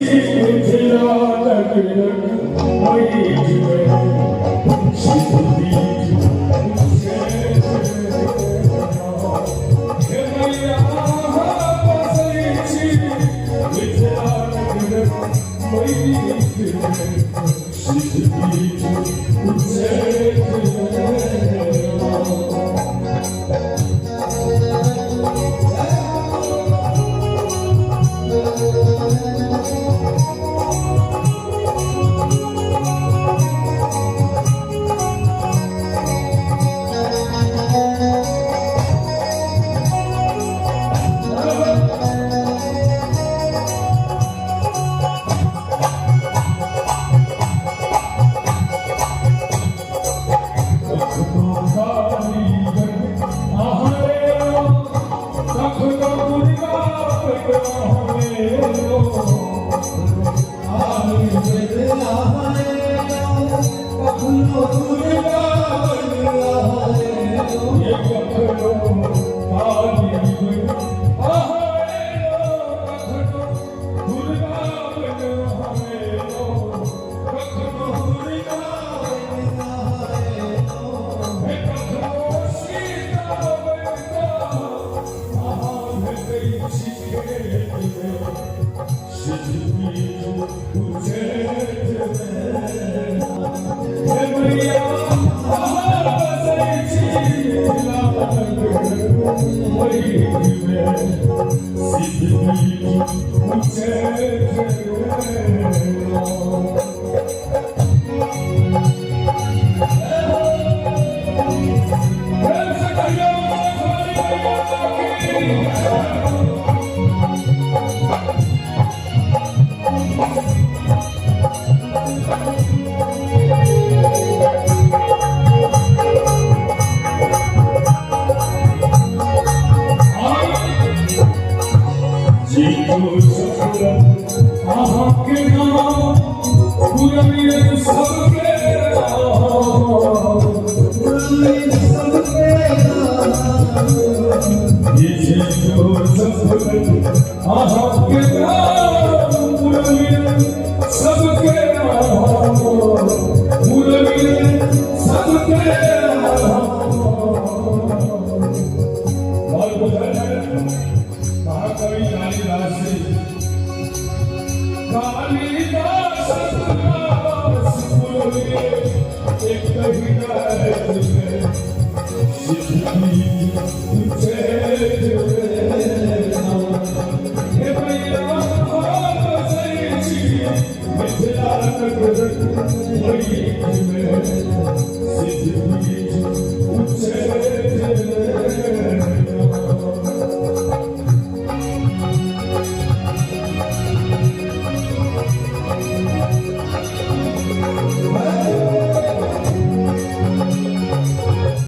मिथिला नगरक मणिमे सिद्धपीठ उच्चैठ हे मैया बसै छी मिथिला नगरक मणिमे सिद्धपीठ उच्चैठ। कखनो कालीगण अहाँ कखनो दुर्गा कखनो दुर्गा ये कखनो कालीगण अहाँ कखनो दुर्गा कखनो दुर्गा कखनो सीता अहाँ भेटै छी खेतमे सिद्धपीठ उच्चैठ हे मैया अहाँ बसै छी मिथिला नगरक मणिमे सिद्धपीठ उच्चैठ। प्रेम से कहियो भवानी मैया की। अहाँके नाम पुरमिरन सबके नाम। ई जीतो सफुरन अहाँके नाम पुरमिरन सबके नाम, पुरमिरन सबके नाम। बहुत बुझल है महाकवि कालिदास जी। कालिदास दास पुरमिरन एक ही रात में सिद्धपीठ उच्चैठ हे मैया बसै छी मिथिला नगरक मणिमे।